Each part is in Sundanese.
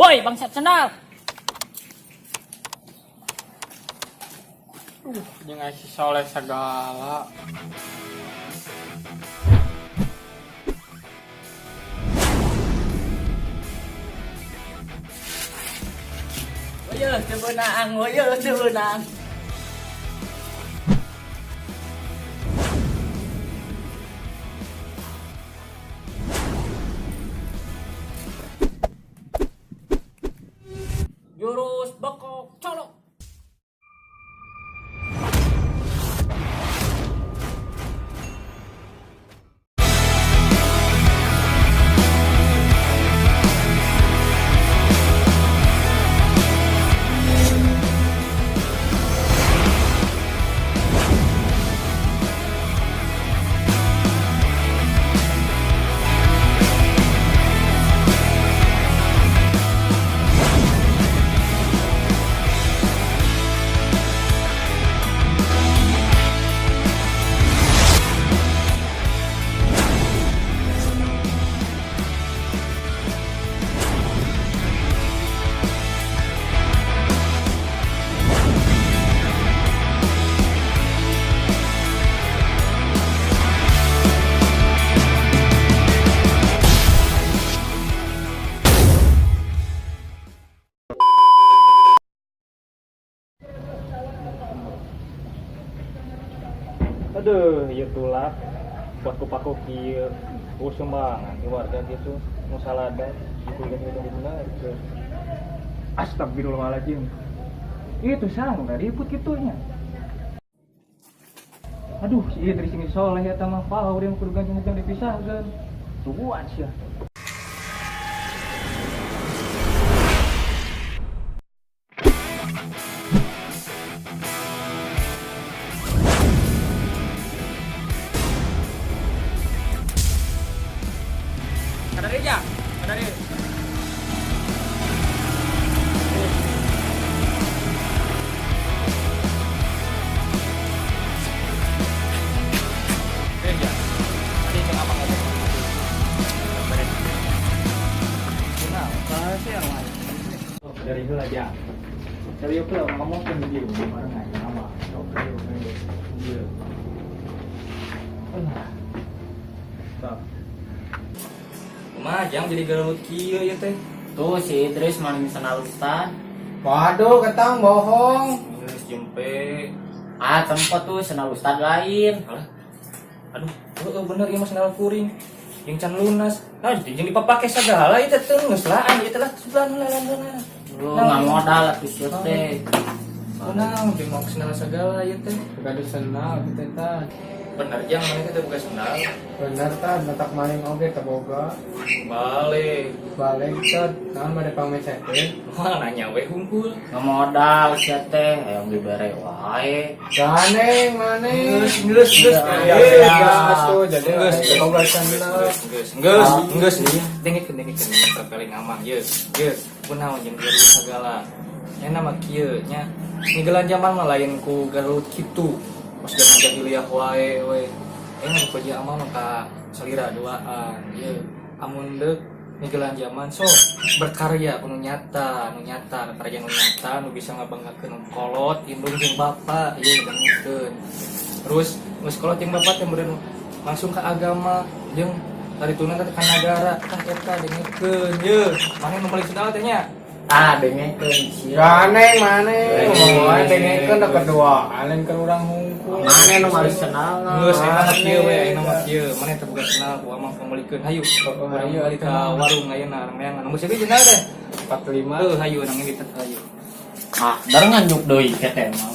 Woi, bangsat sendal. Jeung aya si Soleh segala. Woyo, teu beunang, woyo, teu beunang. Jurus bokok colok. Aduh, ieu tulak buat kupaku kieu. Sumbangan di warga gitu, nu salada gitu kan udah bener. Astagfirullahaladzim. Itu sang udah ribut gitunya. Aduh, si Idris ini soleh ya mah power yang kudu ganjeng dipisahkeun. Tungguan sia. Kada deui ja, kada deui. Eh, ja. Tadi jeung abang ngomong. Kenapa sih yang lain? Dari heula aja. Dari heula ngomong ke dia bareng aja nama. Oke, oke. Iya. Alah. Stop. Kumaha jang jadi gelut kieu ieu teh? Tuh si Idris maling sendal Ustad. Waduh, ketang bohong. Geus jempe. Ah, tempat tuh sendal Ustad lain. Alah. Aduh, heeh bener ieu mah sendal kuring. Jeung can lunas. Nah, jeung dipapake sagala ieu teh teu geus laan ieu teh lah sebelah lah lah. Lu nggak modal atuh sia teh. Kunaon jeung mau sendal sagala ieu teh. Bukan sendal kita tah. Bener jang maneh teh buka sendal. Bener tah, matak maling oge teu boga. Balik. Balik tah, naon bade pangmesekeun. Wah, nanya we hungkul. Nggak modal sia teh, hayang dibere wae. Ganeng maneh. Geus, geus, geus. Ya, Eh, geus tuh jadi Geus, teu boga sendal. Geus, geus, geus. Dengikeun, dengikeun kapeling amang ye. Ye, kunaon jeung gelut sagala. Nya nama kieu nya. Nigelan zaman mah lain ku gelut kitu. Pas zaman jahiliyah wae we. Eh nu kerja amang mah ka salira duaan. Ye, amun deuk nigelan zaman so berkarya nu nyata, nu nyata, karya nu nyata nu bisa ngabanggakeun kolot, indung jeung bapa, ye dangukeun. Terus geus kolot jeung bapa teh meureun langsung ke agama jeung tarituna teh ka nagara tah eta dengekeun ye. Maneh nu paling sendal teh nya. Ah, dengekeun sia. Ganeng maneh. Ngomong wae dengekeun da kedua. Lain keur urang hungkul. Maneh nu maling sendal. Geus ayeuna mah kieu we, ayeuna mah kieu. Maneh teh boga sendal ku amang pangmeulikeun. Hayu. Hayu, Urang ka warung ayeuna neangan. Nomor sebi sendal teh? 45. Heuh, hayu nang ini teh hayu. Ah, dar nganjuk deui ke teh mah.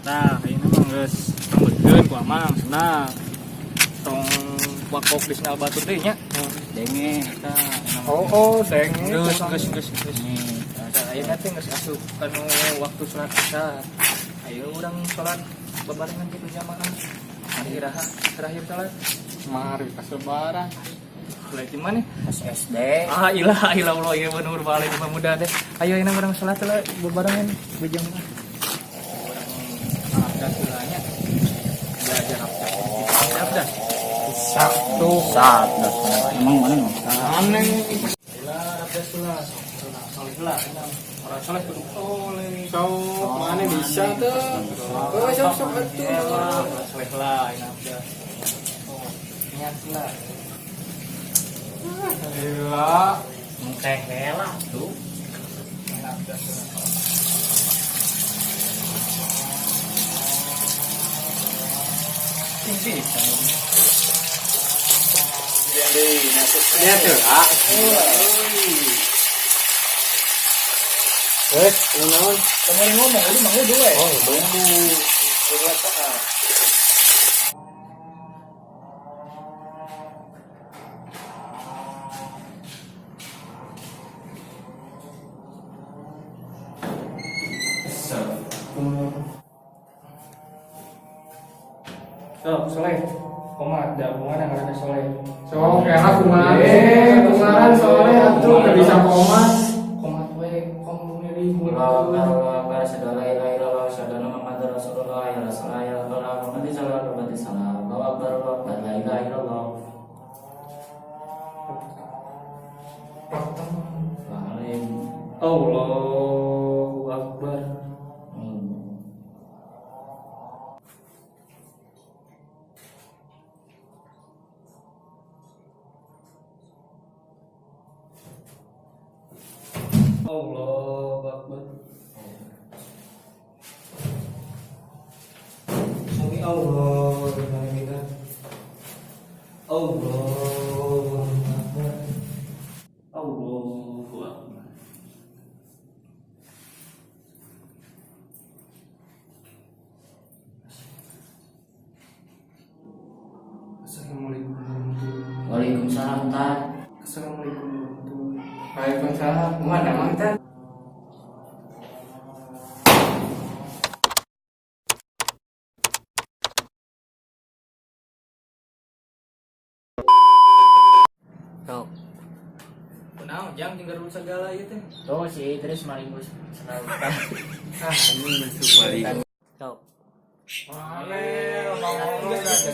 Nah, ayeuna mah geus pangmeulikeun ku amang sendal. Tong wakok di sendal batu teh nya. Denge. Tah, Oh, oh, denge. geus, geus, geus, geus. Tah, ayeuna teh geus asup kanu waktu salat Isya. Ayo urang salat bebarengan kitu jamaah. Mari iraha terakhir salat. Mari kasebaran. Mulai di mana? Pas SD. Ah, ilah, ilah Allah, iya bener balik pemuda deh. Ayo ini urang salat lah bebarengan berjamaah. Urang abdas heula nya. Belajar abdas. Abdas. Sabtu. Saat dah. Emang mana mah? Aneh. heula sok heula soleh heula enak. Orang soleh kudu soleh. Sok, mana bisa tuh. Oh, sok sok atuh. Orang soleh heula enak dah. Oh, niat heula. Gila. Engke heula tuh. Enak dah. Tinggi Niat tuh, ah. Wes, naon? Kamu yang ngomong, udah mau dulu ya. Oh, bumbu. Sok, soleh. Komat, dah kumana ngaranna soleh. Sok, enak kumaha. Kumaha soleh atuh teu bisa komat. Komat we, kom ngiri. Allahu akbar, Allahu akbar, asyhadu an la ilaha illallah, asyhadu anna Muhammadar Rasulullah, ya Rasulullah, ya Rasulullah, Muhammad sallallahu alaihi wasallam. Allahu akbar, Allahu akbar, la ilaha illallah. Lain. Allahu akbar. Allahu akbar. Sami Allah liman hamidah. Allahu akbar. Allahu akbar. Assalamualaikum warahmatullahi wabarakatuh. Waalaikumsalam, Tat. Assalamualaikum warahmatullahi wabarakatuh. Waalaikumsalam. Kumaha damang teh? Sok. Kunaon jang jeung garut segala ieu teh. Tuh si Idris maling sendal. Ah, anjing. Sok. Geus geus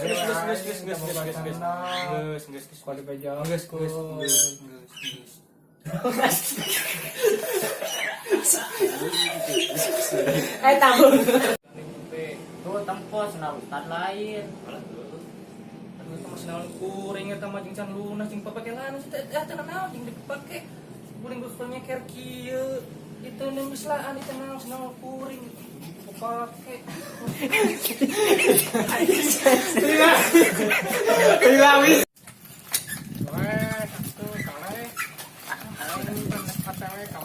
geus geus geus geus geus geus geus Kuali bejang. geus geus geus geus Eh tahu. Tuh tempo sendal Ustad lain. Aduh, teh masih naon kuring eta mah jeung can lunas jeung papakelan teh teh teh naon jeung dipake. Kuring geus nyeker kieu. Itu nu geus laan itu naon naon kuring pake. Weh, atuh soleh. Aing kan KTW ka